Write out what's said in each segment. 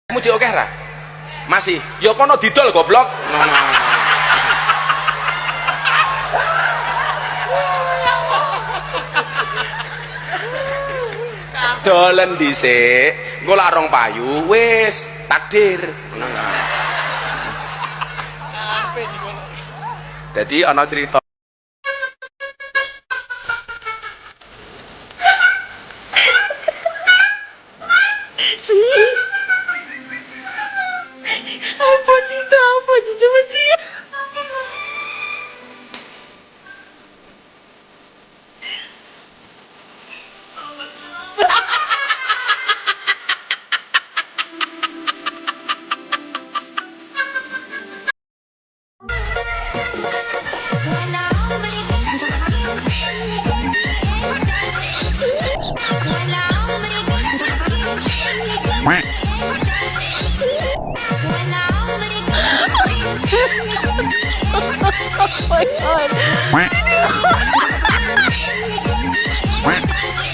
Muji oke ra? Masih. Ya kono didol, goblok. Ngono. Dolen dhisik, engko lak rong payu wis takdir. Ngono. Jadi ana cerita. Apa cinta, apa coba sih?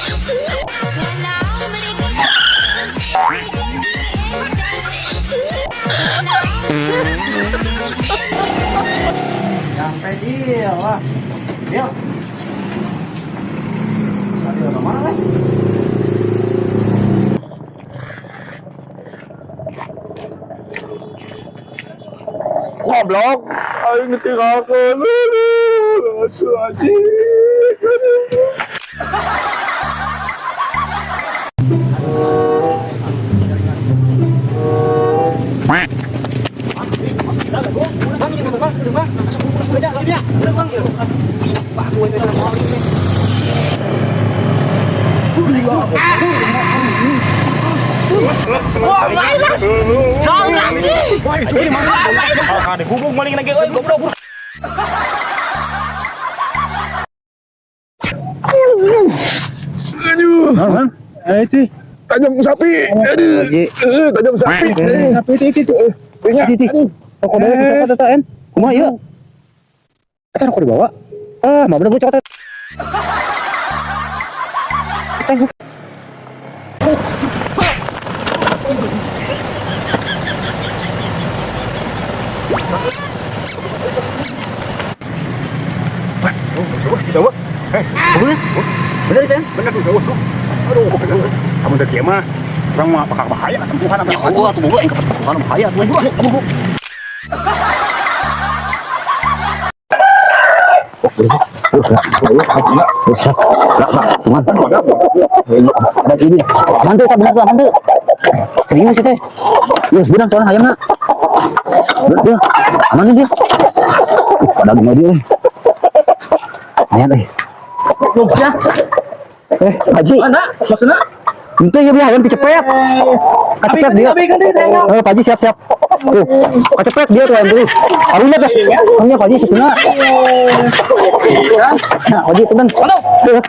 ولا عمري ولا عمري ولا عمري. Sampai dia lah. Dia. Tadi orang mana lagi? Goblok, aing ditinggalkeun. Aduh, aduh, anjing. Aduh. Gubuk maling lagi, oi, goblok. Aduh. Eh, itu. Tajam sapi. Aduh. Tajam sapi. Apa itu? Punya. Itu. Rokok dari coklat eta en. Kumaha ieu? Eta rokok dibawa. Ah, mah bener gua coklat. Teh. Bener? Bener itu, En? Bener tuh, jauh tuh. Aduh, kamu teh kieu mah. Urang mah bakal bahaya tempuhan Ya, gua atuh boga aing kepetuhan bahaya tuh. Aduh, gua. Aman tuh, bener tuh, aman tuh. Serius sih teh. Ya, sebenang soalnya hayamna. Dia, aman dia. Pada gimana dia? Ayam eh. Eh, Haji. Mana? Maksudnya? Itu ya biar ayam dicepet. Kacepet dia. Eh, Pak Haji siap siap. Tuh, kacepet dia tuh ayam tuh. Karunya teh. Karunya Pak Haji sebenarnya. Nah, Haji teman. Tuh.